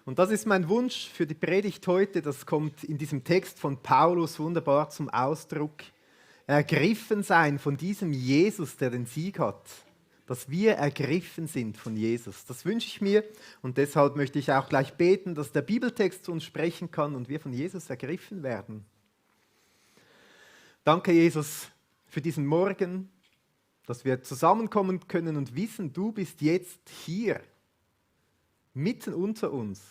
Und das ist mein Wunsch für die Predigt heute. Das kommt in diesem Text von Paulus wunderbar zum Ausdruck. Ergriffen sein von diesem Jesus, der den Sieg hat. Dass wir ergriffen sind von Jesus. Das wünsche ich mir und deshalb möchte ich auch gleich beten, dass der Bibeltext zu uns sprechen kann und wir von Jesus ergriffen werden. Danke, Jesus, für diesen Morgen, dass wir zusammenkommen können und wissen, du bist jetzt hier, mitten unter uns.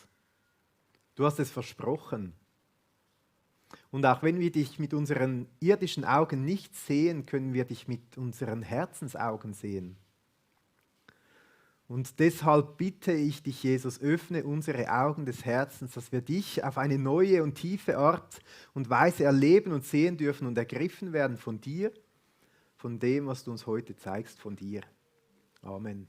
Du hast es versprochen. Und auch wenn wir dich mit unseren irdischen Augen nicht sehen, können wir dich mit unseren Herzensaugen sehen. Und deshalb bitte ich dich, Jesus, öffne unsere Augen des Herzens, dass wir dich auf eine neue und tiefe Art und Weise erleben und sehen dürfen und ergriffen werden von dir, von dem, was du uns heute zeigst, von dir. Amen.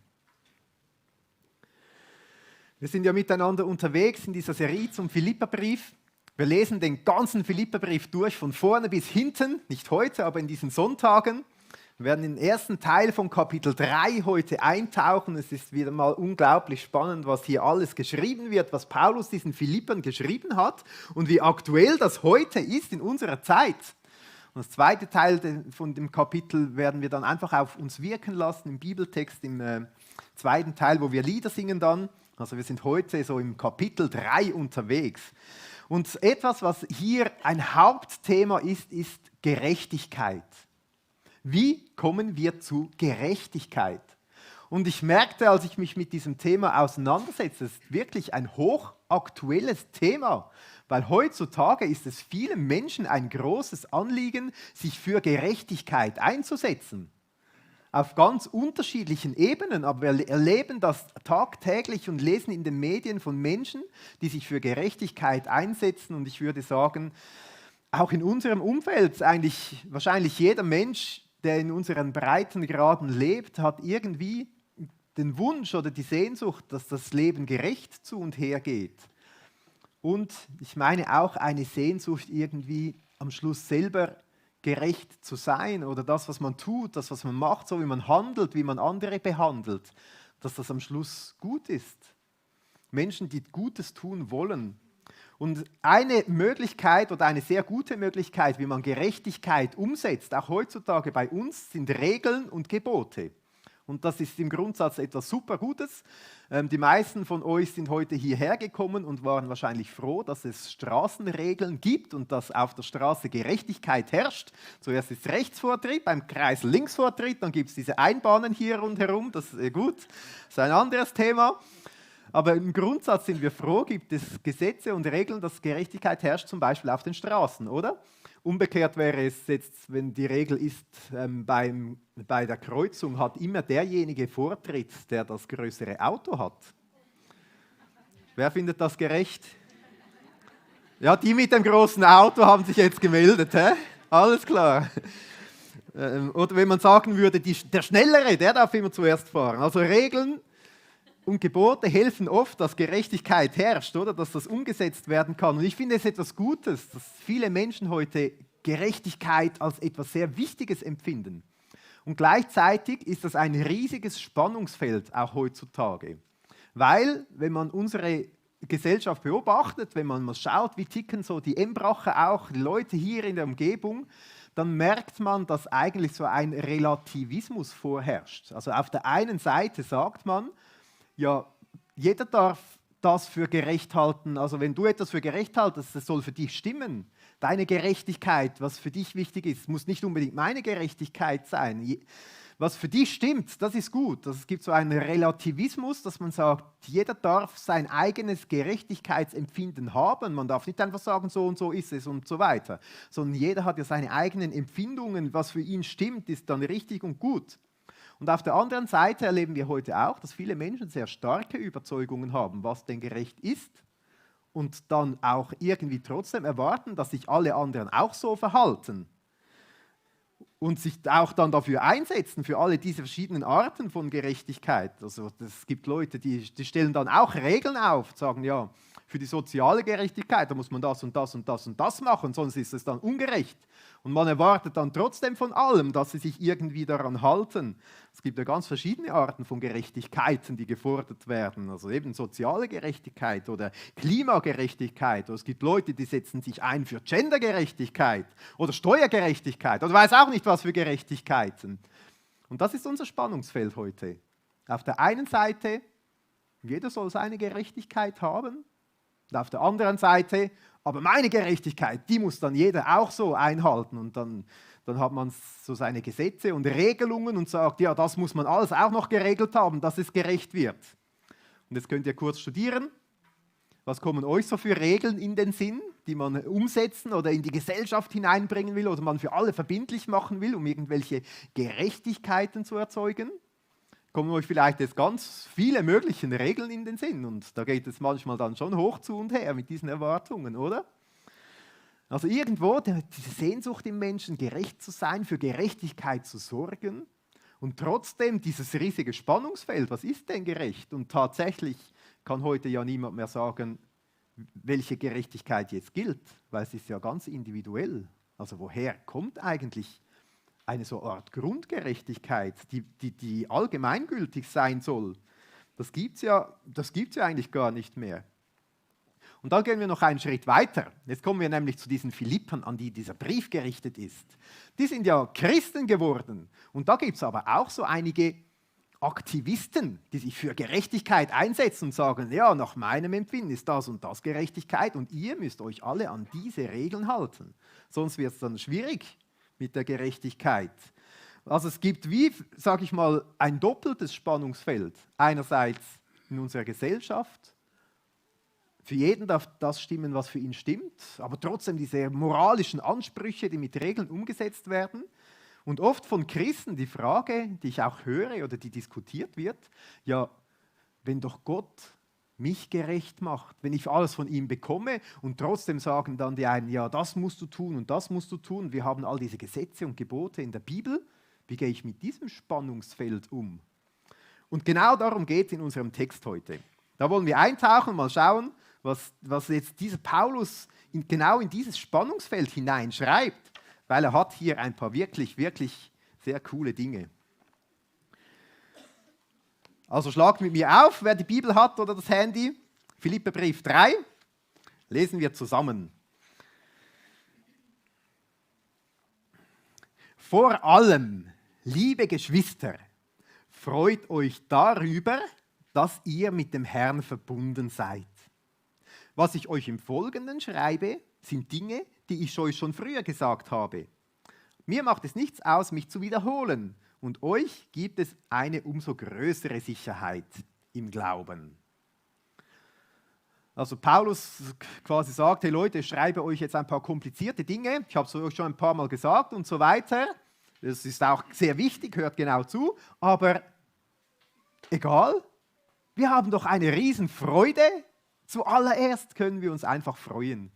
Wir sind ja miteinander unterwegs in dieser Serie zum Philipperbrief. Wir lesen den ganzen Philipperbrief durch, von vorne bis hinten, nicht heute, aber in diesen Sonntagen. Wir werden in den ersten Teil von Kapitel 3 heute eintauchen. Es ist wieder mal unglaublich spannend, was hier alles geschrieben wird, was Paulus diesen Philippern geschrieben hat und wie aktuell das heute ist in unserer Zeit. Und das zweite Teil von dem Kapitel werden wir dann einfach auf uns wirken lassen im Bibeltext, im zweiten Teil, wo wir Lieder singen dann. Also wir sind heute so im Kapitel 3 unterwegs. Und etwas, was hier ein Hauptthema ist, ist Gerechtigkeit. Wie kommen wir zu Gerechtigkeit? Und ich merkte, als ich mich mit diesem Thema auseinandersetze, es ist wirklich ein hochaktuelles Thema, weil heutzutage ist es vielen Menschen ein großes Anliegen, sich für Gerechtigkeit einzusetzen. Auf ganz unterschiedlichen Ebenen, aber wir erleben das tagtäglich und lesen in den Medien von Menschen, die sich für Gerechtigkeit einsetzen. Und ich würde sagen, auch in unserem Umfeld, eigentlich wahrscheinlich jeder Mensch, der in unseren Breitengraden lebt, hat irgendwie den Wunsch oder die Sehnsucht, dass das Leben gerecht zu und her geht. Und ich meine auch eine Sehnsucht, irgendwie am Schluss selber gerecht zu sein oder das, was man tut, das, was man macht, so wie man handelt, wie man andere behandelt, dass das am Schluss gut ist. Menschen, die Gutes tun wollen. Und eine Möglichkeit oder eine sehr gute Möglichkeit, wie man Gerechtigkeit umsetzt, auch heutzutage bei uns, sind Regeln und Gebote. Und das ist im Grundsatz etwas super Gutes. Die meisten von euch sind heute hierher gekommen und waren wahrscheinlich froh, dass es Straßenregeln gibt und dass auf der Straße Gerechtigkeit herrscht. Zuerst ist Rechtsvortritt, beim Kreis Linksvortritt, dann gibt es diese Einbahnen hier rundherum, das ist gut, das ist ein anderes Thema. Aber im Grundsatz sind wir froh, gibt es Gesetze und Regeln, dass Gerechtigkeit herrscht, zum Beispiel auf den Straßen, oder? Umgekehrt wäre es jetzt, wenn die Regel ist, bei der Kreuzung hat immer derjenige Vortritt, der das größere Auto hat. Wer findet das gerecht? Ja, die mit dem großen Auto haben sich jetzt gemeldet, hä? Alles klar. Oder wenn man sagen würde, der Schnellere, der darf immer zuerst fahren. Also Regeln und Gebote helfen oft, dass Gerechtigkeit herrscht, oder dass das umgesetzt werden kann. Und ich finde es etwas Gutes, dass viele Menschen heute Gerechtigkeit als etwas sehr Wichtiges empfinden. Und gleichzeitig ist das ein riesiges Spannungsfeld auch heutzutage. Weil, wenn man unsere Gesellschaft beobachtet, wenn man mal schaut, wie ticken so die Embracher auch, die Leute hier in der Umgebung, dann merkt man, dass eigentlich so ein Relativismus vorherrscht. Also auf der einen Seite sagt man, ja, jeder darf das für gerecht halten. Also wenn du etwas für gerecht haltest, das soll für dich stimmen. Deine Gerechtigkeit, was für dich wichtig ist, muss nicht unbedingt meine Gerechtigkeit sein. Was für dich stimmt, das ist gut. Es gibt so einen Relativismus, dass man sagt, jeder darf sein eigenes Gerechtigkeitsempfinden haben. Man darf nicht einfach sagen, so und so ist es und so weiter. Sondern jeder hat ja seine eigenen Empfindungen. Was für ihn stimmt, ist dann richtig und gut. Und auf der anderen Seite erleben wir heute auch, dass viele Menschen sehr starke Überzeugungen haben, was denn gerecht ist und dann auch irgendwie trotzdem erwarten, dass sich alle anderen auch so verhalten und sich auch dann dafür einsetzen, für alle diese verschiedenen Arten von Gerechtigkeit. Also es gibt Leute, die stellen dann auch Regeln auf, sagen, ja, für die soziale Gerechtigkeit, da muss man das und das und das und das machen, sonst ist es dann ungerecht. Und man erwartet dann trotzdem von allem, dass sie sich irgendwie daran halten. Es gibt ja ganz verschiedene Arten von Gerechtigkeiten, die gefordert werden. Also eben soziale Gerechtigkeit oder Klimagerechtigkeit. Oder es gibt Leute, die setzen sich ein für Gendergerechtigkeit oder Steuergerechtigkeit oder weiß auch nicht was für Gerechtigkeiten. Und das ist unser Spannungsfeld heute. Auf der einen Seite, jeder soll seine Gerechtigkeit haben. Und auf der anderen Seite, aber meine Gerechtigkeit, die muss dann jeder auch so einhalten. Und dann hat man so seine Gesetze und Regelungen und sagt, ja, das muss man alles auch noch geregelt haben, dass es gerecht wird. Und jetzt könnt ihr kurz studieren. Was kommen euch so für Regeln in den Sinn, die man umsetzen oder in die Gesellschaft hineinbringen will oder man für alle verbindlich machen will, um irgendwelche Gerechtigkeiten zu erzeugen? Kommen euch vielleicht jetzt ganz viele mögliche Regeln in den Sinn und da geht es manchmal dann schon hoch zu und her mit diesen Erwartungen, oder? Also irgendwo diese Sehnsucht im Menschen, gerecht zu sein, für Gerechtigkeit zu sorgen und trotzdem dieses riesige Spannungsfeld, was ist denn gerecht? Und tatsächlich kann heute ja niemand mehr sagen, welche Gerechtigkeit jetzt gilt, weil es ist ja ganz individuell. Also woher kommt eigentlich eine so Art Grundgerechtigkeit, die allgemeingültig sein soll? Das gibt's ja eigentlich gar nicht mehr. Und dann gehen wir noch einen Schritt weiter. Jetzt kommen wir nämlich zu diesen Philippern, an die dieser Brief gerichtet ist. Die sind ja Christen geworden. Und da gibt es aber auch so einige Aktivisten, die sich für Gerechtigkeit einsetzen und sagen, ja, nach meinem Empfinden ist das und das Gerechtigkeit und ihr müsst euch alle an diese Regeln halten. Sonst wird es dann schwierig mit der Gerechtigkeit. Also es gibt wie, sage ich mal, ein doppeltes Spannungsfeld. Einerseits in unserer Gesellschaft. Für jeden darf das stimmen, was für ihn stimmt, aber trotzdem diese moralischen Ansprüche, die mit Regeln umgesetzt werden. Und oft von Christen die Frage, die ich auch höre oder die diskutiert wird, ja, wenn doch Gott mich gerecht macht, wenn ich alles von ihm bekomme und trotzdem sagen dann die einen, ja, das musst du tun und das musst du tun, wir haben all diese Gesetze und Gebote in der Bibel, wie gehe ich mit diesem Spannungsfeld um? Und genau darum geht es in unserem Text heute. Da wollen wir eintauchen und mal schauen, was jetzt dieser Paulus genau in dieses Spannungsfeld hineinschreibt, weil er hat hier ein paar wirklich, wirklich sehr coole Dinge. Also schlagt mit mir auf, wer die Bibel hat oder das Handy. Philipperbrief 3, lesen wir zusammen. Vor allem, liebe Geschwister, freut euch darüber, dass ihr mit dem Herrn verbunden seid. Was ich euch im Folgenden schreibe, sind Dinge, die ich euch schon früher gesagt habe. Mir macht es nichts aus, mich zu wiederholen. Und euch gibt es eine umso größere Sicherheit im Glauben. Also Paulus quasi sagt, hey Leute, ich schreibe euch jetzt ein paar komplizierte Dinge. Ich habe es euch schon ein paar Mal gesagt und so weiter. Das ist auch sehr wichtig, hört genau zu. Aber egal, wir haben doch eine Riesenfreude. Zuallererst können wir uns einfach freuen.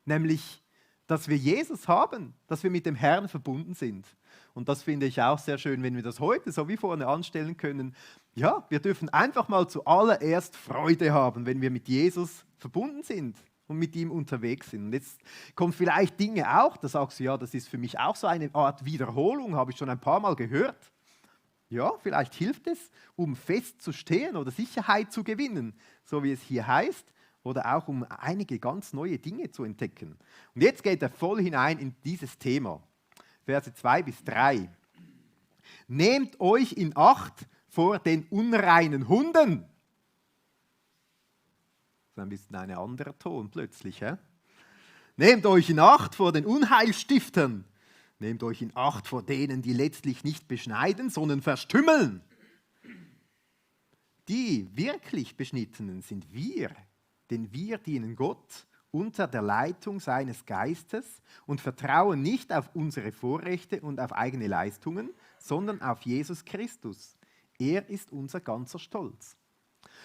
Nämlich, dass wir Jesus haben, dass wir mit dem Herrn verbunden sind. Und das finde ich auch sehr schön, wenn wir das heute so wie vorne anstellen können. Ja, wir dürfen einfach mal zuallererst Freude haben, wenn wir mit Jesus verbunden sind und mit ihm unterwegs sind. Und jetzt kommen vielleicht Dinge auch, da sagst du, ja, das ist für mich auch so eine Art Wiederholung, habe ich schon ein paar Mal gehört. Ja, vielleicht hilft es, um festzustehen oder Sicherheit zu gewinnen, so wie es hier heißt, oder auch um einige ganz neue Dinge zu entdecken. Und jetzt geht er voll hinein in dieses Thema. Verse 2 bis 3. Nehmt euch in Acht vor den unreinen Hunden. Das ist ein bisschen ein anderer Ton plötzlich. He? Nehmt euch in Acht vor den Unheilstiftern. Nehmt euch in Acht vor denen, die letztlich nicht beschneiden, sondern verstümmeln. Die wirklich Beschnittenen sind wir, denn wir dienen Gott unter der Leitung seines Geistes und vertrauen nicht auf unsere Vorrechte und auf eigene Leistungen, sondern auf Jesus Christus. Er ist unser ganzer Stolz.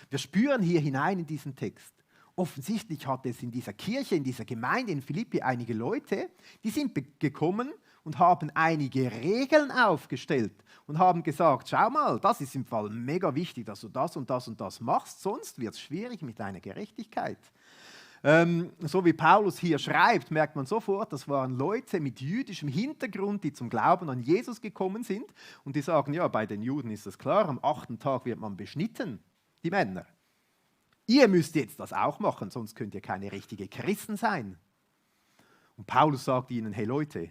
Wir spüren hier hinein in diesen Text. offensichtlich hat es in dieser Kirche, in dieser Gemeinde in Philippi einige Leute, die sind gekommen und haben einige Regeln aufgestellt und haben gesagt, schau mal, das ist im Fall mega wichtig, dass du das und das und das machst, sonst wird es schwierig mit deiner Gerechtigkeit. So wie Paulus hier schreibt, merkt man sofort, das waren Leute mit jüdischem Hintergrund, die zum Glauben an Jesus gekommen sind und die sagen, ja, bei den Juden ist das klar, am 8. Tag wird man beschnitten, die Männer. Ihr müsst jetzt das auch machen, sonst könnt ihr keine richtigen Christen sein. Und Paulus sagt ihnen, hey Leute,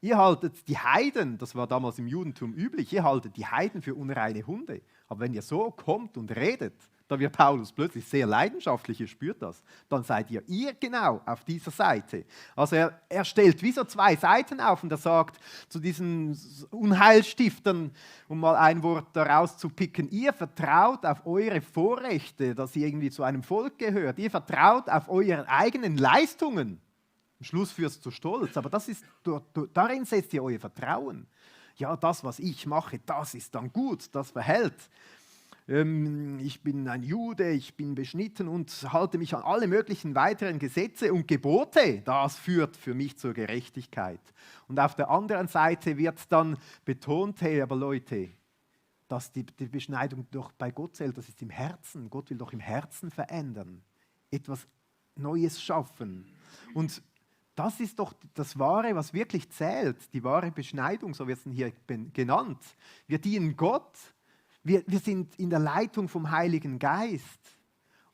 ihr haltet die Heiden, das war damals im Judentum üblich, ihr haltet die Heiden für unreine Hunde. Aber wenn ihr so kommt und redet, da wird Paulus plötzlich sehr leidenschaftlich, ihr spürt das, dann seid ihr genau auf dieser Seite. Also er stellt wie so zwei Seiten auf und er sagt zu diesen Unheilstiftern, um mal ein Wort daraus zu picken, ihr vertraut auf eure Vorrechte, dass ihr irgendwie zu einem Volk gehört, ihr vertraut auf eure eigenen Leistungen. Am Schluss führt es zu Stolz, aber das ist, darin setzt ihr euer Vertrauen. Ja, das, was ich mache, das ist dann gut, das verhält. Ich bin ein Jude, ich bin beschnitten und halte mich an alle möglichen weiteren Gesetze und Gebote. Das führt für mich zur Gerechtigkeit. Und auf der anderen Seite wird dann betont, hey, aber Leute, dass die Beschneidung doch bei Gott zählt, das ist im Herzen. Gott will doch im Herzen verändern, etwas Neues schaffen. Und das ist doch das Wahre, was wirklich zählt, die wahre Beschneidung, so wird es hier genannt. Wir dienen Gott. Wir sind in der Leitung vom Heiligen Geist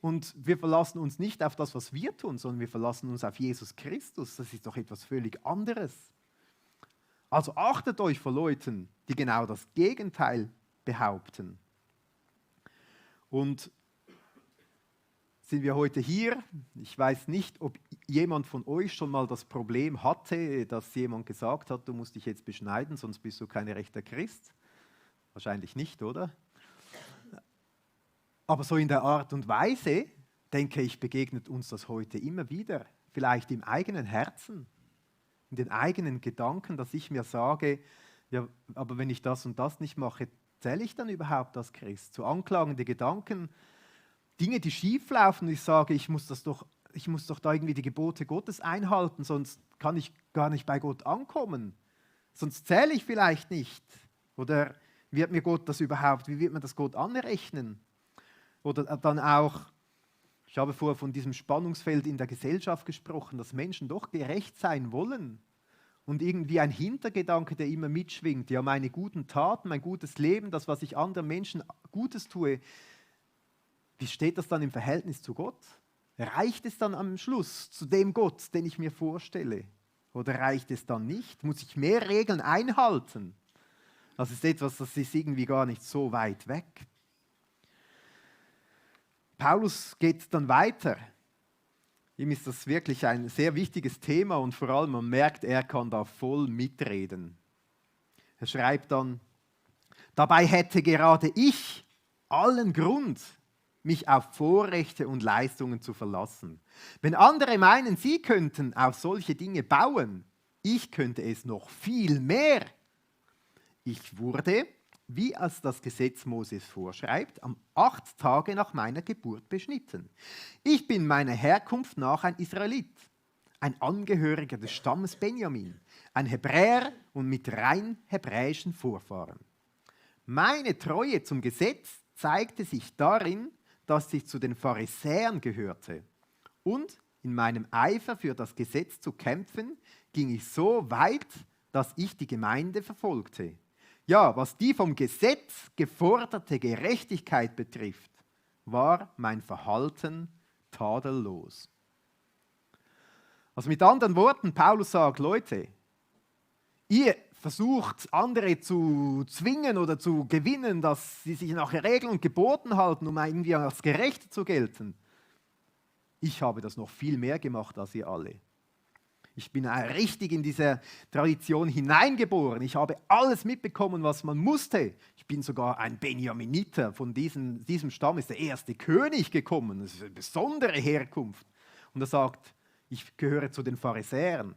und wir verlassen uns nicht auf das, was wir tun, sondern wir verlassen uns auf Jesus Christus. Das ist doch etwas völlig anderes. Also achtet euch vor Leuten, die genau das Gegenteil behaupten. Und sind wir heute hier? Ich weiß nicht, ob jemand von euch schon mal das Problem hatte, dass jemand gesagt hat, du musst dich jetzt beschneiden, sonst bist du kein rechter Christ. Wahrscheinlich nicht, oder? Aber so in der Art und Weise, denke ich, begegnet uns das heute immer wieder. Vielleicht im eigenen Herzen, in den eigenen Gedanken, dass ich mir sage, ja, aber wenn ich das und das nicht mache, zähle ich dann überhaupt als Christ? So anklagende Gedanken, Dinge, die schief laufen und ich sage, ich muss doch da irgendwie die Gebote Gottes einhalten, sonst kann ich gar nicht bei Gott ankommen. Sonst zähle ich vielleicht nicht. Oder wird mir Gott das überhaupt, wie wird man das Gott anrechnen? Oder dann auch, ich habe vorher von diesem Spannungsfeld in der Gesellschaft gesprochen, dass Menschen doch gerecht sein wollen. Und irgendwie ein Hintergedanke, der immer mitschwingt, ja, meine guten Taten, mein gutes Leben, das, was ich anderen Menschen Gutes tue, wie steht das dann im Verhältnis zu Gott? Reicht es dann am Schluss zu dem Gott, den ich mir vorstelle? Oder reicht es dann nicht? Muss ich mehr Regeln einhalten? Das ist etwas, das ist irgendwie gar nicht so weit weg. Paulus geht dann weiter. Ihm ist das wirklich ein sehr wichtiges Thema und vor allem man merkt, er kann da voll mitreden. Er schreibt dann, dabei hätte gerade ich allen Grund, mich auf Vorrechte und Leistungen zu verlassen. Wenn andere meinen, sie könnten auf solche Dinge bauen, ich könnte es noch viel mehr. Ich wurde, wie es das Gesetz Moses vorschreibt, am 8 Tage nach meiner Geburt beschnitten. Ich bin meiner Herkunft nach ein Israelit, ein Angehöriger des Stammes Benjamin, ein Hebräer und mit rein hebräischen Vorfahren. Meine Treue zum Gesetz zeigte sich darin, dass ich zu den Pharisäern gehörte. Und in meinem Eifer für das Gesetz zu kämpfen, ging ich so weit, dass ich die Gemeinde verfolgte. Ja, was die vom Gesetz geforderte Gerechtigkeit betrifft, war mein Verhalten tadellos. Also mit anderen Worten, Paulus sagt, Leute, ihr versucht, andere zu zwingen oder zu gewinnen, dass sie sich nach Regeln und Geboten halten, um irgendwie als gerecht zu gelten. Ich habe das noch viel mehr gemacht als ihr alle. Ich bin richtig in diese Tradition hineingeboren. Ich habe alles mitbekommen, was man musste. Ich bin sogar ein Benjaminiter. Von diesem Stamm ist der erste König gekommen. Das ist eine besondere Herkunft. Und er sagt, ich gehöre zu den Pharisäern.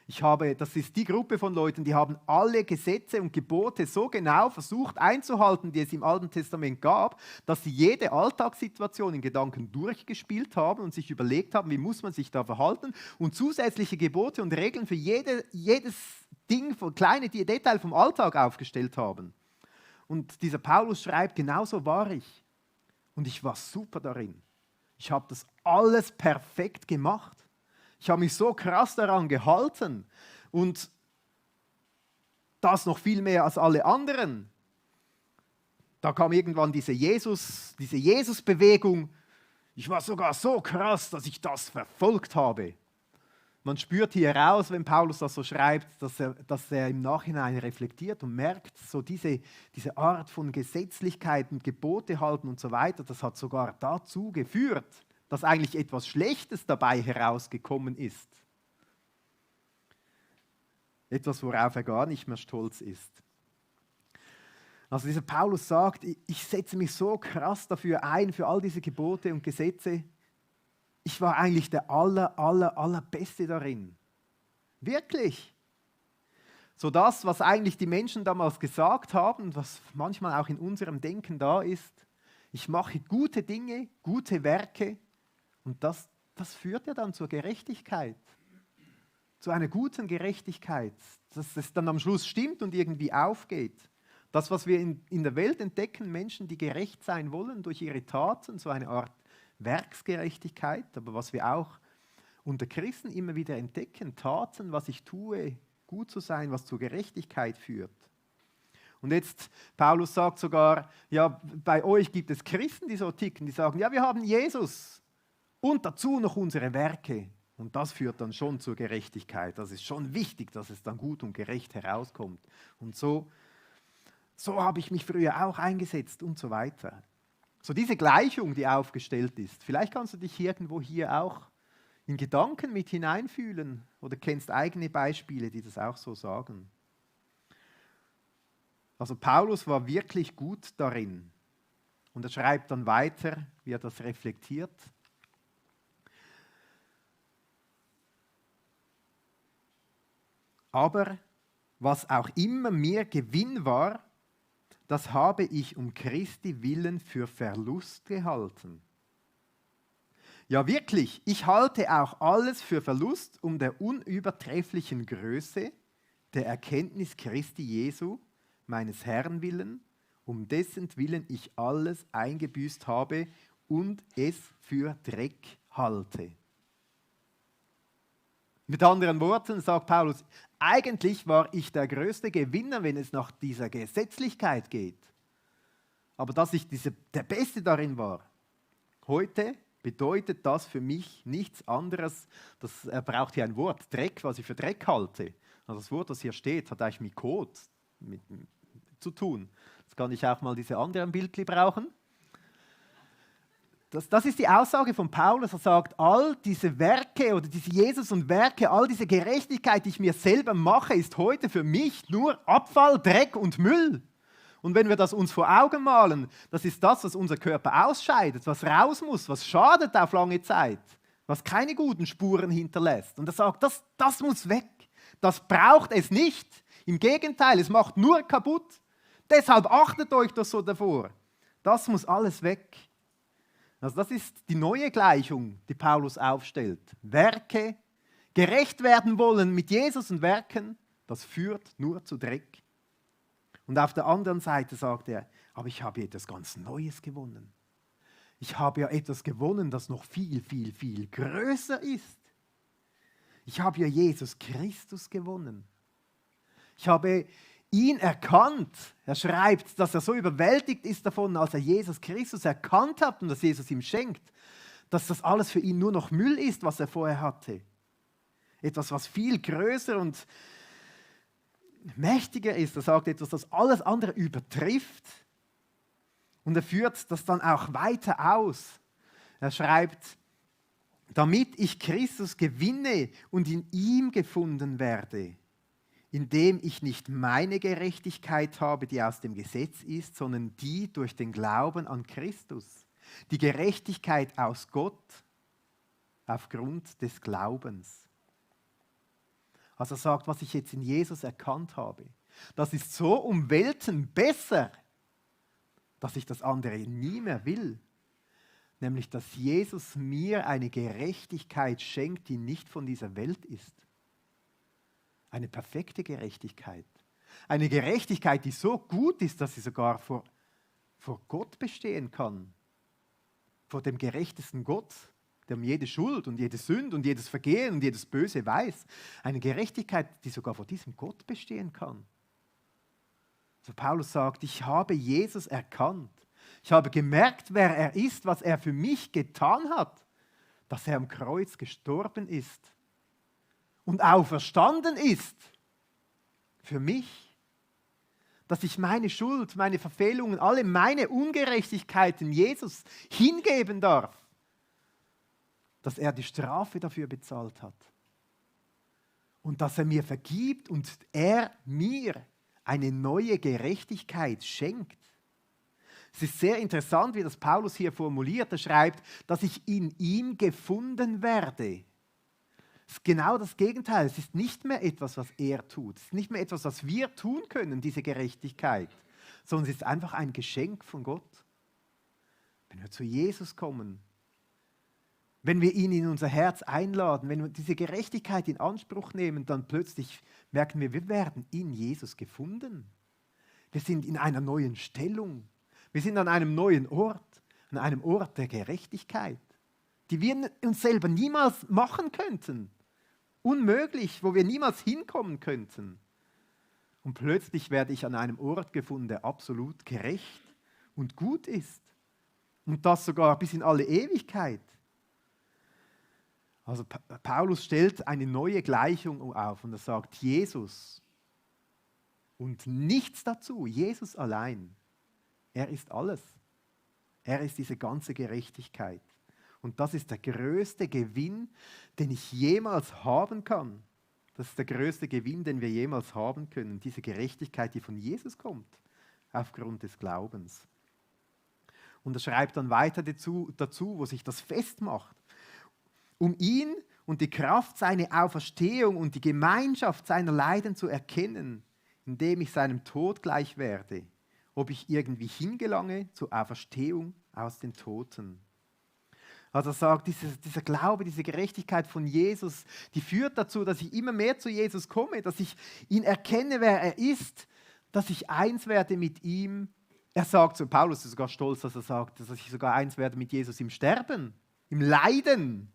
Das ist die Gruppe von Leuten, die haben alle Gesetze und Gebote so genau versucht einzuhalten, die es im Alten Testament gab, dass sie jede Alltagssituation in Gedanken durchgespielt haben und sich überlegt haben, wie muss man sich da verhalten und zusätzliche Gebote und Regeln für jedes Ding, kleine Detail vom Alltag aufgestellt haben. Und dieser Paulus schreibt, genauso war ich. Und ich war super darin. Ich habe das alles perfekt gemacht. Ich habe mich so krass daran gehalten und das noch viel mehr als alle anderen. Da kam irgendwann diese Jesus-Bewegung. Ich war sogar so krass, dass ich das verfolgt habe. Man spürt hier raus, wenn Paulus das so schreibt, dass er im Nachhinein reflektiert und merkt, so diese Art von Gesetzlichkeit und Gebote halten und so weiter, das hat sogar dazu geführt, dass eigentlich etwas Schlechtes dabei herausgekommen ist. Etwas, worauf er gar nicht mehr stolz ist. Also dieser Paulus sagt, ich setze mich so krass dafür ein, für all diese Gebote und Gesetze. Ich war eigentlich der allerbeste darin. Wirklich. So das, was eigentlich die Menschen damals gesagt haben, was manchmal auch in unserem Denken da ist, ich mache gute Dinge, gute Werke, und das führt ja dann zur Gerechtigkeit, zu einer guten Gerechtigkeit, dass es dann am Schluss stimmt und irgendwie aufgeht. Das, was wir in der Welt entdecken, Menschen, die gerecht sein wollen durch ihre Taten, so eine Art Werksgerechtigkeit, aber was wir auch unter Christen immer wieder entdecken, Taten, was ich tue, gut zu sein, was zur Gerechtigkeit führt. Und jetzt, Paulus sagt sogar, ja, bei euch gibt es Christen, die so ticken, die sagen, ja, wir haben Jesus. Und dazu noch unsere Werke. Und das führt dann schon zur Gerechtigkeit. Das ist schon wichtig, dass es dann gut und gerecht herauskommt. Und so habe ich mich früher auch eingesetzt und so weiter. So diese Gleichung, die aufgestellt ist. Vielleicht kannst du dich irgendwo hier auch in Gedanken mit hineinfühlen oder kennst eigene Beispiele, die das auch so sagen. Also Paulus war wirklich gut darin. Und er schreibt dann weiter, wie er das reflektiert. Aber was auch immer mir Gewinn war, das habe ich um Christi willen für Verlust gehalten. Ja wirklich, ich halte auch alles für Verlust um der unübertrefflichen Größe, der Erkenntnis Christi Jesu, meines Herrn willen, um dessen Willen ich alles eingebüßt habe und es für Dreck halte. Mit anderen Worten sagt Paulus, eigentlich war ich der größte Gewinner, wenn es nach dieser Gesetzlichkeit geht. Aber dass ich der Beste darin war. Heute bedeutet das für mich nichts anderes, er braucht hier ein Wort, Dreck, was ich für Dreck halte. Also das Wort, das hier steht, hat eigentlich mit Code zu tun. Jetzt kann ich auch mal diese anderen Bildchen brauchen. Das ist die Aussage von Paulus. Er sagt, all diese Werke oder diese Jesus und Werke, all diese Gerechtigkeit, die ich mir selber mache, ist heute für mich nur Abfall, Dreck und Müll. Und wenn wir das uns vor Augen malen, das ist das, was unser Körper ausscheidet, was raus muss, was schadet auf lange Zeit, was keine guten Spuren hinterlässt. Und er sagt, das muss weg. Das braucht es nicht. Im Gegenteil, es macht nur kaputt. Deshalb achtet euch das so davor. Das muss alles weg. Also das ist die neue Gleichung, die Paulus aufstellt. Werke, gerecht werden wollen mit Jesus und Werken, das führt nur zu Dreck. Und auf der anderen Seite sagt er, aber ich habe etwas ganz Neues gewonnen. Ich habe ja etwas gewonnen, das noch viel, viel, viel größer ist. Ich habe ja Jesus Christus gewonnen. Ich habe ihn erkannt. Er schreibt, dass er so überwältigt ist davon, als er Jesus Christus erkannt hat und dass Jesus ihm schenkt, dass das alles für ihn nur noch Müll ist, was er vorher hatte. Etwas, was viel größer und mächtiger ist. Er sagt etwas, das alles andere übertrifft. Und er führt das dann auch weiter aus. Er schreibt, damit ich Christus gewinne und in ihm gefunden werde, indem ich nicht meine Gerechtigkeit habe, die aus dem Gesetz ist, sondern die durch den Glauben an Christus. Die Gerechtigkeit aus Gott aufgrund des Glaubens. Also er sagt, was ich jetzt in Jesus erkannt habe, das ist so um Welten besser, dass ich das andere nie mehr will. Nämlich, dass Jesus mir eine Gerechtigkeit schenkt, die nicht von dieser Welt ist. Eine perfekte Gerechtigkeit. Eine Gerechtigkeit, die so gut ist, dass sie sogar vor Gott bestehen kann. Vor dem gerechtesten Gott, der um jede Schuld und jede Sünde und jedes Vergehen und jedes Böse weiß. Eine Gerechtigkeit, die sogar vor diesem Gott bestehen kann. So Paulus sagt, ich habe Jesus erkannt. Ich habe gemerkt, wer er ist, was er für mich getan hat, dass er am Kreuz gestorben ist und auferstanden ist für mich, dass ich meine Schuld, meine Verfehlungen, alle meine Ungerechtigkeiten Jesus hingeben darf, dass er die Strafe dafür bezahlt hat und dass er mir vergibt und er mir eine neue Gerechtigkeit schenkt. Es ist sehr interessant, wie das Paulus hier formuliert. Er schreibt, dass ich in ihm gefunden werde. Es ist genau das Gegenteil. Es ist nicht mehr etwas, was er tut. Es ist nicht mehr etwas, was wir tun können, diese Gerechtigkeit. Sondern es ist einfach ein Geschenk von Gott. Wenn wir zu Jesus kommen, wenn wir ihn in unser Herz einladen, wenn wir diese Gerechtigkeit in Anspruch nehmen, dann plötzlich merken wir werden in Jesus gefunden. Wir sind in einer neuen Stellung. Wir sind an einem neuen Ort, an einem Ort der Gerechtigkeit, die wir uns selber niemals machen könnten. Unmöglich, wo wir niemals hinkommen könnten. Und plötzlich werde ich an einem Ort gefunden, der absolut gerecht und gut ist. Und das sogar bis in alle Ewigkeit. Also Paulus stellt eine neue Gleichung auf und er sagt, Jesus und nichts dazu, Jesus allein. Er ist alles. Er ist diese ganze Gerechtigkeit. Und das ist der größte Gewinn, den ich jemals haben kann. Das ist der größte Gewinn, den wir jemals haben können. Diese Gerechtigkeit, die von Jesus kommt, aufgrund des Glaubens. Und er schreibt dann weiter dazu, wo sich das festmacht. Um ihn und die Kraft seiner Auferstehung und die Gemeinschaft seiner Leiden zu erkennen, indem ich seinem Tod gleich werde, ob ich irgendwie hingelange zur Auferstehung aus den Toten. Also er sagt, dieser Glaube, diese Gerechtigkeit von Jesus, die führt dazu, dass ich immer mehr zu Jesus komme, dass ich ihn erkenne, wer er ist, dass ich eins werde mit ihm. Er sagt, so Paulus ist sogar stolz, dass er sagt, dass ich sogar eins werde mit Jesus im Sterben, im Leiden,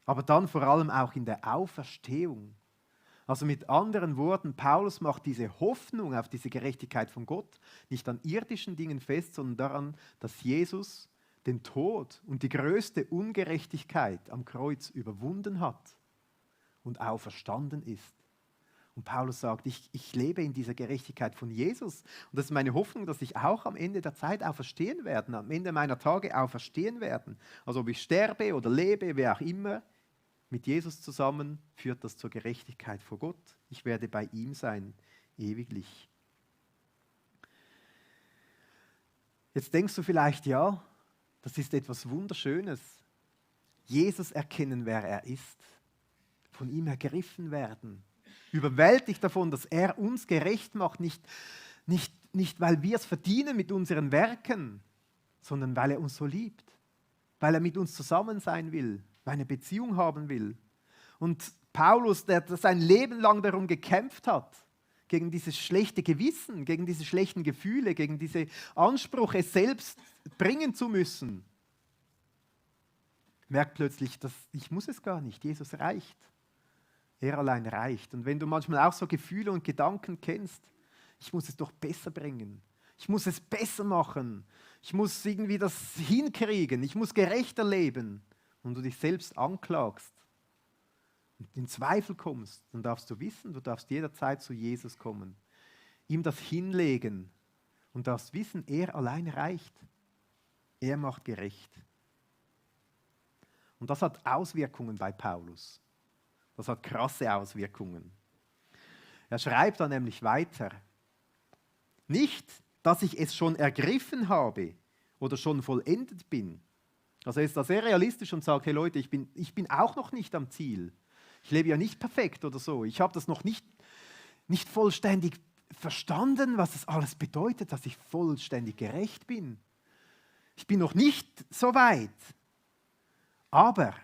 aber dann vor allem auch in der Auferstehung. Also mit anderen Worten, Paulus macht diese Hoffnung auf diese Gerechtigkeit von Gott nicht an irdischen Dingen fest, sondern daran, dass Jesus den Tod und die größte Ungerechtigkeit am Kreuz überwunden hat und auferstanden ist. Und Paulus sagt, ich lebe in dieser Gerechtigkeit von Jesus. Und das ist meine Hoffnung, dass ich auch am Ende der Zeit auferstehen werde, am Ende meiner Tage auferstehen werden. Also ob ich sterbe oder lebe, wer auch immer, mit Jesus zusammen führt das zur Gerechtigkeit vor Gott. Ich werde bei ihm sein, ewiglich. Jetzt denkst du vielleicht, ja, das ist etwas Wunderschönes. Jesus erkennen, wer er ist. Von ihm ergriffen werden. Überwältigt davon, dass er uns gerecht macht. Nicht, weil wir es verdienen mit unseren Werken, sondern weil er uns so liebt. Weil er mit uns zusammen sein will. Weil er eine Beziehung haben will. Und Paulus, der sein Leben lang darum gekämpft hat, gegen dieses schlechte Gewissen, gegen diese schlechten Gefühle, gegen diesen Anspruch, es selbst bringen zu müssen, merkt plötzlich, dass ich muss es gar nicht, Jesus reicht. Er allein reicht. Und wenn du manchmal auch so Gefühle und Gedanken kennst, ich muss es doch besser bringen, ich muss es besser machen, ich muss irgendwie das hinkriegen, ich muss gerechter leben und du dich selbst anklagst und in Zweifel kommst, dann darfst du wissen, du darfst jederzeit zu Jesus kommen, ihm das hinlegen und darfst wissen, er allein reicht. Er macht gerecht. Und das hat Auswirkungen bei Paulus. Das hat krasse Auswirkungen. Er schreibt dann nämlich weiter, nicht, dass ich es schon ergriffen habe oder schon vollendet bin. Also er ist da sehr realistisch und sagt, hey Leute, ich bin auch noch nicht am Ziel. Ich lebe ja nicht perfekt oder so. Ich habe das noch nicht vollständig verstanden, was es alles bedeutet, dass ich vollständig gerecht bin. Ich bin noch nicht so weit. Aber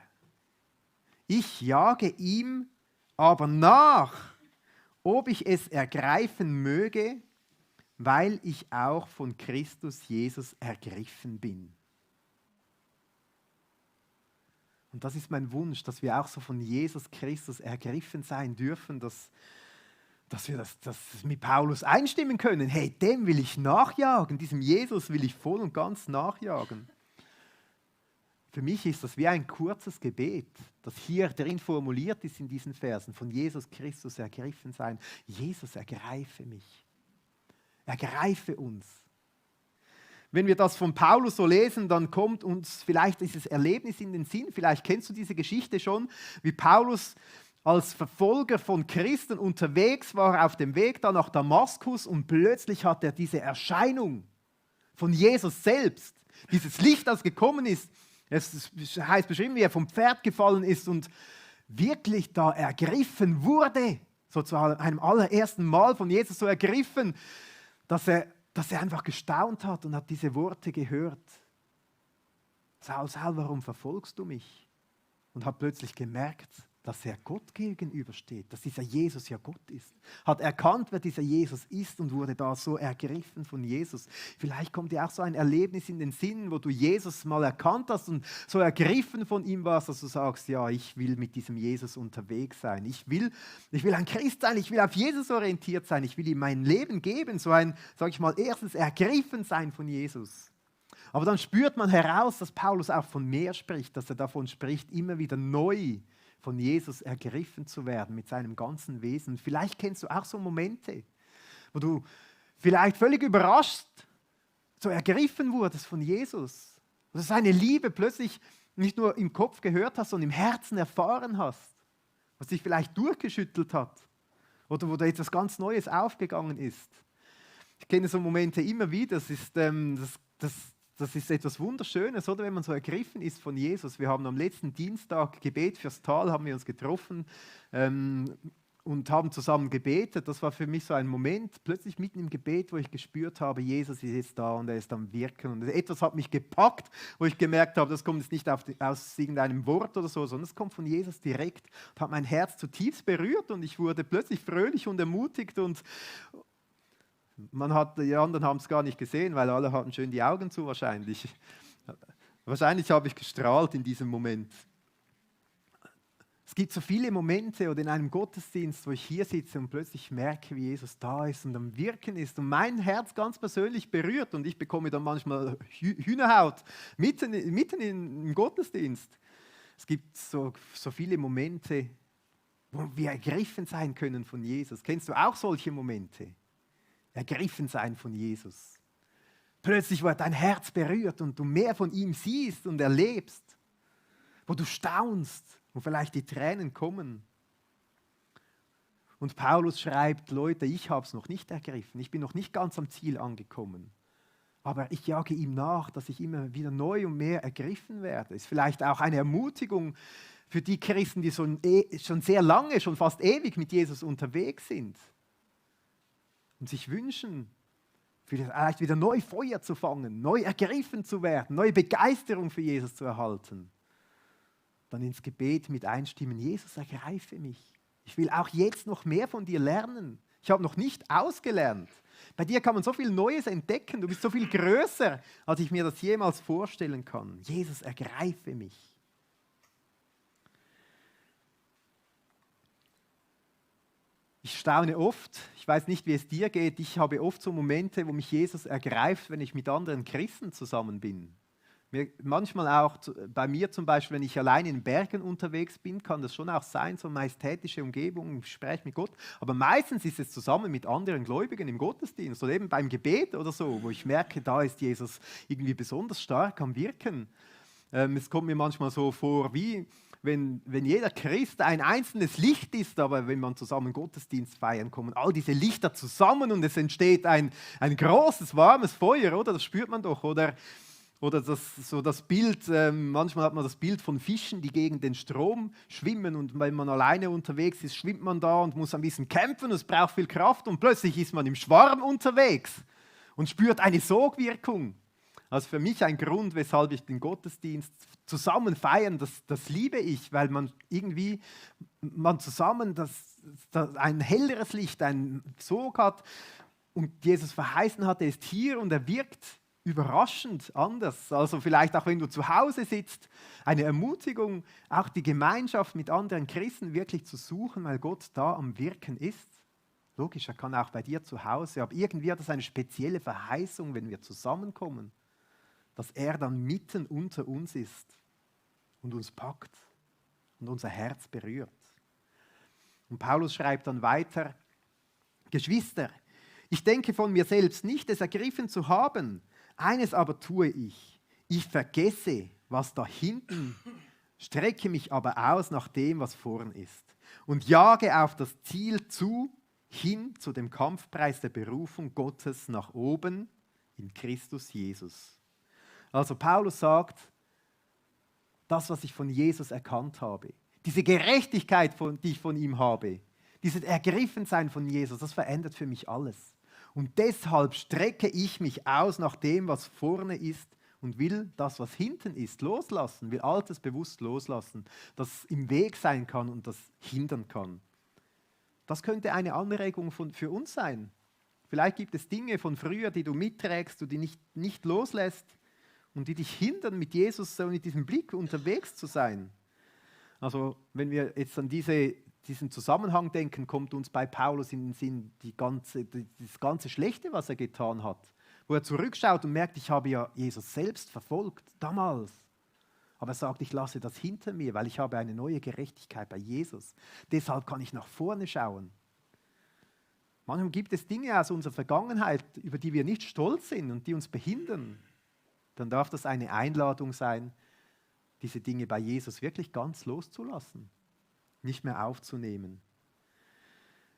ich jage ihm aber nach, ob ich es ergreifen möge, weil ich auch von Christus Jesus ergriffen bin. Und das ist mein Wunsch, dass wir auch so von Jesus Christus ergriffen sein dürfen, dass wir das mit Paulus einstimmen können. Hey, dem will ich nachjagen, diesem Jesus will ich voll und ganz nachjagen. Für mich ist das wie ein kurzes Gebet, das hier drin formuliert ist in diesen Versen, von Jesus Christus ergriffen sein. Jesus, ergreife mich. Ergreife uns. Wenn wir das von Paulus so lesen, dann kommt uns vielleicht dieses Erlebnis in den Sinn. Vielleicht kennst du diese Geschichte schon, wie Paulus als Verfolger von Christen unterwegs war auf dem Weg da nach Damaskus und plötzlich hat er diese Erscheinung von Jesus selbst. Dieses Licht, das gekommen ist. Es heißt beschrieben, wie er vom Pferd gefallen ist und wirklich da ergriffen wurde, so zu einem allerersten Mal von Jesus so ergriffen, dass er einfach gestaunt hat und hat diese Worte gehört. Saul, Saul, warum verfolgst du mich? Und hat plötzlich gemerkt, dass er Gott gegenübersteht, dass dieser Jesus ja Gott ist. Hat erkannt, wer dieser Jesus ist und wurde da so ergriffen von Jesus. Vielleicht kommt dir auch so ein Erlebnis in den Sinn, wo du Jesus mal erkannt hast und so ergriffen von ihm warst, dass du sagst, ja, ich will mit diesem Jesus unterwegs sein. Ich will ein Christ sein, ich will auf Jesus orientiert sein, ich will ihm mein Leben geben, so ein, sage ich mal, erstes ergriffen sein von Jesus. Aber dann spürt man heraus, dass Paulus auch von mehr spricht, dass er davon spricht, immer wieder neu von Jesus ergriffen zu werden mit seinem ganzen Wesen. Vielleicht kennst du auch so Momente, wo du vielleicht völlig überrascht so ergriffen wurdest von Jesus. Oder seine Liebe plötzlich nicht nur im Kopf gehört hast, sondern im Herzen erfahren hast. Was dich vielleicht durchgeschüttelt hat. Oder wo da etwas ganz Neues aufgegangen ist. Ich kenne so Momente immer wieder. Das ist etwas Wunderschönes, oder, wenn man so ergriffen ist von Jesus. Wir haben am letzten Dienstag Gebet fürs Tal, haben wir uns getroffen und haben zusammen gebetet. Das war für mich so ein Moment, plötzlich mitten im Gebet, wo ich gespürt habe, Jesus ist jetzt da und er ist am Wirken. Und etwas hat mich gepackt, wo ich gemerkt habe, das kommt jetzt nicht aus irgendeinem Wort oder so, sondern es kommt von Jesus direkt und hat mein Herz zutiefst berührt und ich wurde plötzlich fröhlich und ermutigt und die anderen haben es gar nicht gesehen, weil alle hatten schön die Augen zu wahrscheinlich. Wahrscheinlich habe ich gestrahlt in diesem Moment. Es gibt so viele Momente oder in einem Gottesdienst, wo ich hier sitze und plötzlich merke, wie Jesus da ist und am Wirken ist und mein Herz ganz persönlich berührt und ich bekomme dann manchmal Hühnerhaut mitten im Gottesdienst. Es gibt so viele Momente, wo wir ergriffen sein können von Jesus. Kennst du auch solche Momente? Ergriffen sein von Jesus. Plötzlich wird dein Herz berührt und du mehr von ihm siehst und erlebst, wo du staunst, wo vielleicht die Tränen kommen. Und Paulus schreibt, Leute, ich habe es noch nicht ergriffen, ich bin noch nicht ganz am Ziel angekommen, aber ich jage ihm nach, dass ich immer wieder neu und mehr ergriffen werde. Ist vielleicht auch eine Ermutigung für die Christen, die schon sehr lange, schon fast ewig mit Jesus unterwegs sind. Und sich wünschen, vielleicht wieder neu Feuer zu fangen, neu ergriffen zu werden, neue Begeisterung für Jesus zu erhalten. Dann ins Gebet mit einstimmen, Jesus, ergreife mich. Ich will auch jetzt noch mehr von dir lernen. Ich habe noch nicht ausgelernt. Bei dir kann man so viel Neues entdecken. Du bist so viel größer, als ich mir das jemals vorstellen kann. Jesus, ergreife mich. Ich staune oft, ich weiß nicht, wie es dir geht, ich habe oft so Momente, wo mich Jesus ergreift, wenn ich mit anderen Christen zusammen bin. Manchmal auch bei mir zum Beispiel, wenn ich allein in Bergen unterwegs bin, kann das schon auch sein, so majestätische Umgebung, ich spreche mit Gott. Aber meistens ist es zusammen mit anderen Gläubigen im Gottesdienst oder eben beim Gebet oder so, wo ich merke, da ist Jesus irgendwie besonders stark am Wirken. Es kommt mir manchmal so vor, wie wenn jeder Christ ein einzelnes Licht ist, aber wenn man zusammen Gottesdienst feiern, kommen all diese Lichter zusammen und es entsteht ein großes, warmes Feuer, oder? Das spürt man doch, oder? Oder das Bild, manchmal hat man das Bild von Fischen, die gegen den Strom schwimmen, und wenn man alleine unterwegs ist, schwimmt man da und muss ein bisschen kämpfen und es braucht viel Kraft und plötzlich ist man im Schwarm unterwegs und spürt eine Sogwirkung. Also für mich ein Grund, weshalb ich den Gottesdienst zusammen feiern, das liebe ich, weil man irgendwie zusammen ein helleres Licht, einen Sog hat, und Jesus verheißen hat, er ist hier und er wirkt überraschend anders. Also vielleicht auch wenn du zu Hause sitzt, eine Ermutigung, auch die Gemeinschaft mit anderen Christen wirklich zu suchen, weil Gott da am Wirken ist. Logisch, er kann auch bei dir zu Hause, aber irgendwie hat das eine spezielle Verheißung, wenn wir zusammenkommen, dass er dann mitten unter uns ist und uns packt und unser Herz berührt. Und Paulus schreibt dann weiter: Geschwister, ich denke von mir selbst nicht, es ergriffen zu haben. Eines aber tue ich. Ich vergesse, was da hinten, strecke mich aber aus nach dem, was vorn ist, und jage auf das Ziel zu, hin zu dem Kampfpreis der Berufung Gottes nach oben in Christus Jesus. Also Paulus sagt, das, was ich von Jesus erkannt habe, diese Gerechtigkeit, die ich von ihm habe, dieses Ergriffensein von Jesus, das verändert für mich alles. Und deshalb strecke ich mich aus nach dem, was vorne ist, und will das, was hinten ist, loslassen, will Altes bewusst loslassen, das im Weg sein kann und das hindern kann. Das könnte eine Anregung für uns sein. Vielleicht gibt es Dinge von früher, die du mitträgst, die nicht loslässt und die dich hindern, mit Jesus so mit diesem Blick unterwegs zu sein. Also wenn wir jetzt an diesen Zusammenhang denken, kommt uns bei Paulus in den Sinn das ganze Schlechte, was er getan hat. Wo er zurückschaut und merkt, ich habe ja Jesus selbst verfolgt, damals. Aber er sagt, ich lasse das hinter mir, weil ich habe eine neue Gerechtigkeit bei Jesus. Deshalb kann ich nach vorne schauen. Manchmal gibt es Dinge aus unserer Vergangenheit, über die wir nicht stolz sind und die uns behindern. Dann darf das eine Einladung sein, diese Dinge bei Jesus wirklich ganz loszulassen, nicht mehr aufzunehmen.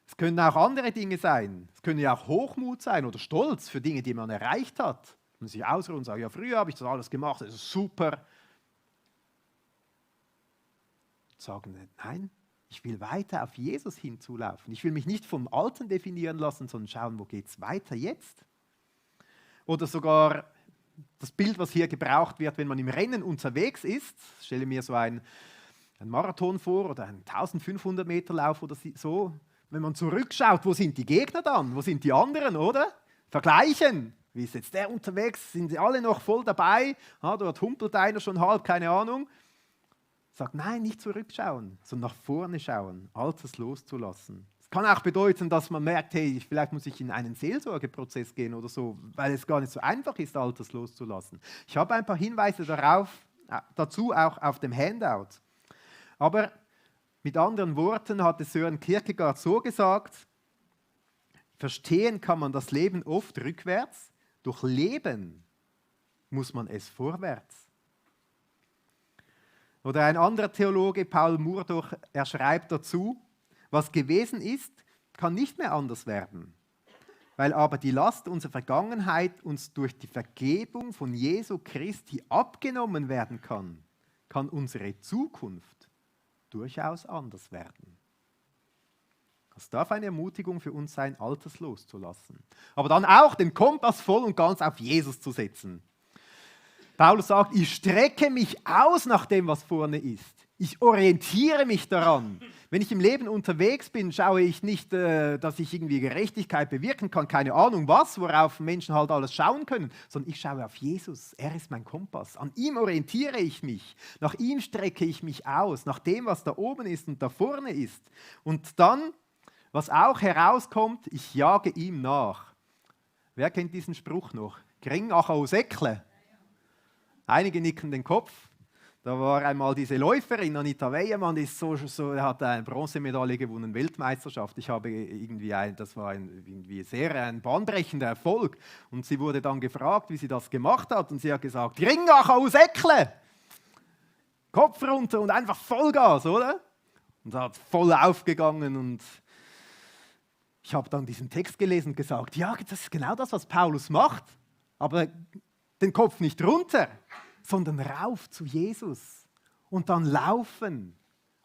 Es können auch andere Dinge sein. Es können ja auch Hochmut sein oder Stolz für Dinge, die man erreicht hat. Man sich ausruht und sagt, ja, früher habe ich das alles gemacht, das ist super. Sagen, nein, ich will weiter auf Jesus hinzulaufen. Ich will mich nicht vom Alten definieren lassen, sondern schauen, wo geht es weiter jetzt. Oder sogar das Bild, was hier gebraucht wird, wenn man im Rennen unterwegs ist. Ich stelle mir so ein Marathon vor oder einen 1500 Meter Lauf oder so. Wenn man zurückschaut, wo sind die Gegner dann? Wo sind die anderen, oder? Vergleichen. Wie ist jetzt der unterwegs? Sind sie alle noch voll dabei? Dort humpelt einer schon halb, keine Ahnung. Sagt, nein, nicht zurückschauen, sondern nach vorne schauen, Altes loszulassen. Es kann auch bedeuten, dass man merkt, hey, vielleicht muss ich in einen Seelsorgeprozess gehen oder so, weil es gar nicht so einfach ist, Altes loszulassen. Ich habe ein paar Hinweise dazu auch auf dem Handout. Aber mit anderen Worten hat es Søren Kierkegaard so gesagt: Verstehen kann man das Leben oft rückwärts, durch Leben muss man es vorwärts. Oder ein anderer Theologe, Paul Murdoch, er schreibt dazu: Was gewesen ist, kann nicht mehr anders werden. Weil aber die Last unserer Vergangenheit uns durch die Vergebung von Jesu Christi abgenommen werden kann, kann unsere Zukunft durchaus anders werden. Es darf eine Ermutigung für uns sein, Altes loszulassen. Aber dann auch den Kompass voll und ganz auf Jesus zu setzen. Paulus sagt, ich strecke mich aus nach dem, was vorne ist. Ich orientiere mich daran. Wenn ich im Leben unterwegs bin, schaue ich nicht, dass ich irgendwie Gerechtigkeit bewirken kann, keine Ahnung was, worauf Menschen halt alles schauen können, sondern ich schaue auf Jesus. Er ist mein Kompass. An ihm orientiere ich mich. Nach ihm strecke ich mich aus, nach dem, was da oben ist und da vorne ist. Und dann, was auch herauskommt, ich jage ihm nach. Wer kennt diesen Spruch noch? Gring ach au Säckle. Einige nicken den Kopf. Da war einmal diese Läuferin, Anita Weiermann, die hat eine Bronzemedaille gewonnen, Weltmeisterschaft. Das war ein bahnbrechender Erfolg. Und sie wurde dann gefragt, wie sie das gemacht hat. Und sie hat gesagt, Ringach aus Eckle! Kopf runter und einfach Vollgas, oder? Und hat voll aufgegangen. Und ich habe dann diesen Text gelesen und gesagt, ja, das ist genau das, was Paulus macht. Aber Den Kopf nicht runter, sondern rauf zu Jesus. Und dann laufen,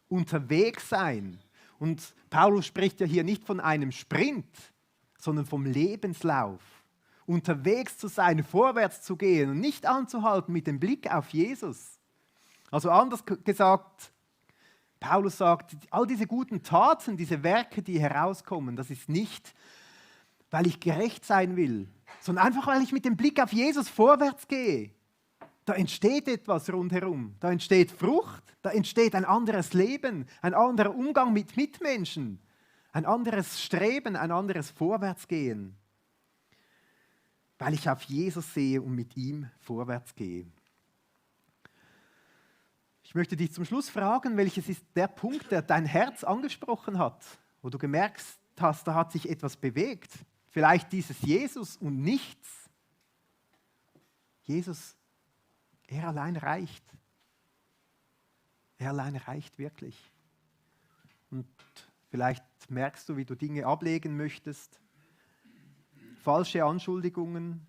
unterwegs sein. Und Paulus spricht ja hier nicht von einem Sprint, sondern vom Lebenslauf. Unterwegs zu sein, vorwärts zu gehen und nicht anzuhalten mit dem Blick auf Jesus. Also anders gesagt, Paulus sagt, all diese guten Taten, diese Werke, die herauskommen, das ist nicht, weil ich gerecht sein will, sondern einfach, weil ich mit dem Blick auf Jesus vorwärts gehe. Da entsteht etwas rundherum, da entsteht Frucht, da entsteht ein anderes Leben, ein anderer Umgang mit Mitmenschen, ein anderes Streben, ein anderes Vorwärtsgehen, weil ich auf Jesus sehe und mit ihm vorwärts gehe. Ich möchte dich zum Schluss fragen, welches ist der Punkt, der dein Herz angesprochen hat, wo du gemerkt hast, da hat sich etwas bewegt. Vielleicht dieses Jesus und nichts. Jesus, er allein reicht. Er allein reicht wirklich. Und vielleicht merkst du, wie du Dinge ablegen möchtest. Falsche Anschuldigungen,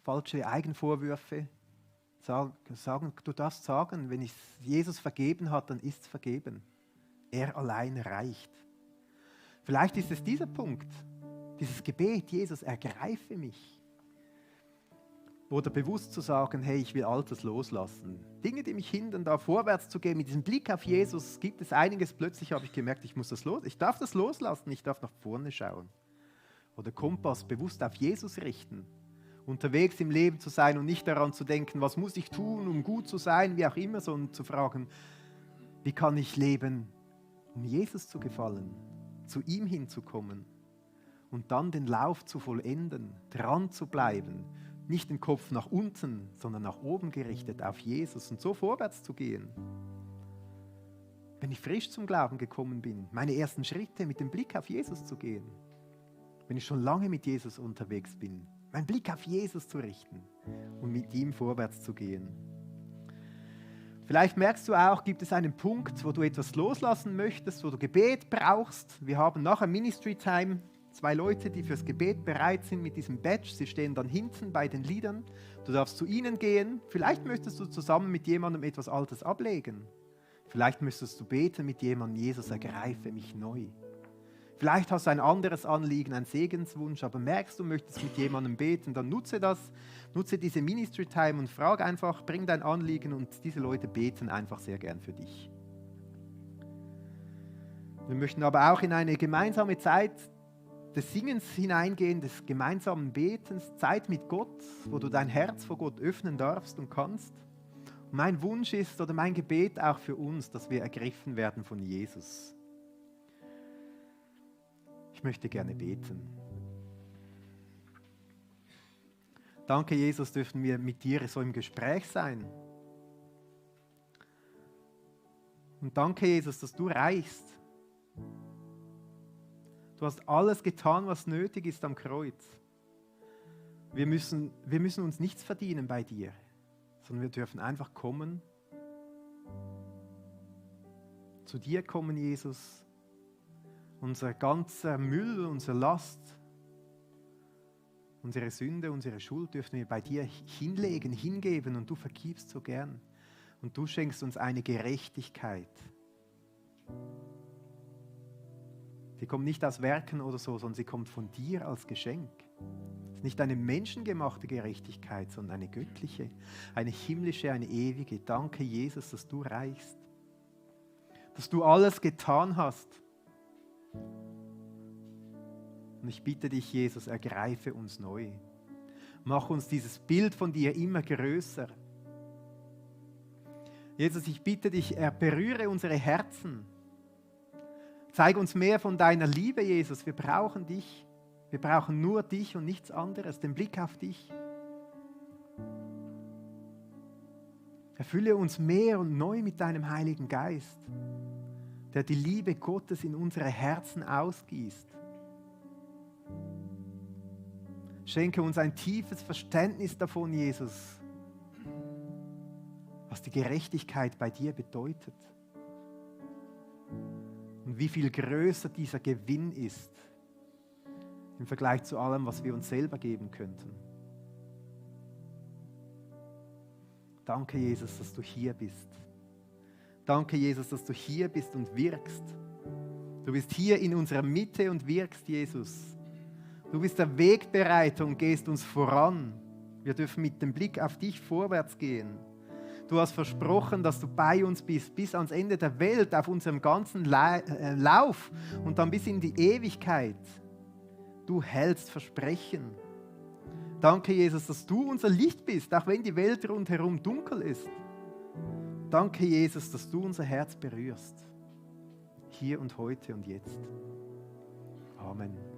falsche Eigenvorwürfe. Du darfst sagen, wenn Jesus vergeben hat, dann ist es vergeben. Er allein reicht. Vielleicht ist es dieser Punkt, dieses Gebet, Jesus, ergreife mich. Oder bewusst zu sagen, hey, ich will Altes loslassen. Dinge, die mich hindern, da vorwärts zu gehen, mit diesem Blick auf Jesus, gibt es einiges. Plötzlich habe ich gemerkt, ich darf das loslassen, ich darf nach vorne schauen. Oder Kompass bewusst auf Jesus richten. Unterwegs im Leben zu sein und nicht daran zu denken, was muss ich tun, um gut zu sein, wie auch immer, sondern zu fragen, wie kann ich leben, um Jesus zu gefallen, zu ihm hinzukommen und dann den Lauf zu vollenden, dran zu bleiben, nicht den Kopf nach unten, sondern nach oben gerichtet auf Jesus und so vorwärts zu gehen. Wenn ich frisch zum Glauben gekommen bin, meine ersten Schritte mit dem Blick auf Jesus zu gehen, wenn ich schon lange mit Jesus unterwegs bin, meinen Blick auf Jesus zu richten und mit ihm vorwärts zu gehen. Vielleicht merkst du auch, gibt es einen Punkt, wo du etwas loslassen möchtest, wo du Gebet brauchst. Wir haben nachher Ministry Time, 2 Leute, die fürs Gebet bereit sind mit diesem Badge. Sie stehen dann hinten bei den Liedern. Du darfst zu ihnen gehen. Vielleicht möchtest du zusammen mit jemandem etwas Altes ablegen. Vielleicht möchtest du beten mit jemandem, Jesus, ergreife mich neu. Vielleicht hast du ein anderes Anliegen, einen Segenswunsch, aber merkst du, möchtest mit jemandem beten, dann nutze diese Ministry Time und frag einfach, bring dein Anliegen und diese Leute beten einfach sehr gern für dich. Wir möchten aber auch in eine gemeinsame Zeit des Singens hineingehen, des gemeinsamen Betens, Zeit mit Gott, wo du dein Herz vor Gott öffnen darfst und kannst. Und mein Wunsch ist oder mein Gebet auch für uns, dass wir ergriffen werden von Jesus. Ich möchte gerne beten. Danke, Jesus, dürfen wir mit dir so im Gespräch sein. Und danke, Jesus, dass du reichst. Du hast alles getan, was nötig ist am Kreuz. Wir müssen uns nichts verdienen bei dir, sondern wir dürfen einfach kommen, zu dir kommen, Jesus. Unser ganzer Müll, unsere Last, unsere Sünde, unsere Schuld dürfen wir bei dir hinlegen, hingeben und du vergibst so gern. Und du schenkst uns eine Gerechtigkeit. Die kommt nicht aus Werken oder so, sondern sie kommt von dir als Geschenk. Es ist nicht eine menschengemachte Gerechtigkeit, sondern eine göttliche, eine himmlische, eine ewige. Danke, Jesus, dass du reichst. Dass du alles getan hast. Und ich bitte dich, Jesus, ergreife uns neu. Mach uns dieses Bild von dir immer größer. Jesus, ich bitte dich, berühre unsere Herzen. Zeig uns mehr von deiner Liebe, Jesus. Wir brauchen dich. Wir brauchen nur dich und nichts anderes, den Blick auf dich. Erfülle uns mehr und neu mit deinem Heiligen Geist, der die Liebe Gottes in unsere Herzen ausgießt. Schenke uns ein tiefes Verständnis davon, Jesus, was die Gerechtigkeit bei dir bedeutet und wie viel größer dieser Gewinn ist im Vergleich zu allem, was wir uns selber geben könnten. Danke, Jesus, dass du hier bist. Danke, Jesus, dass du hier bist und wirkst. Du bist hier in unserer Mitte und wirkst, Jesus. Du bist der Wegbereiter und gehst uns voran. Wir dürfen mit dem Blick auf dich vorwärts gehen. Du hast versprochen, dass du bei uns bist, bis ans Ende der Welt, auf unserem ganzen Lauf und dann bis in die Ewigkeit. Du hältst Versprechen. Danke, Jesus, dass du unser Licht bist, auch wenn die Welt rundherum dunkel ist. Danke, Jesus, dass du unser Herz berührst. Hier und heute und jetzt. Amen.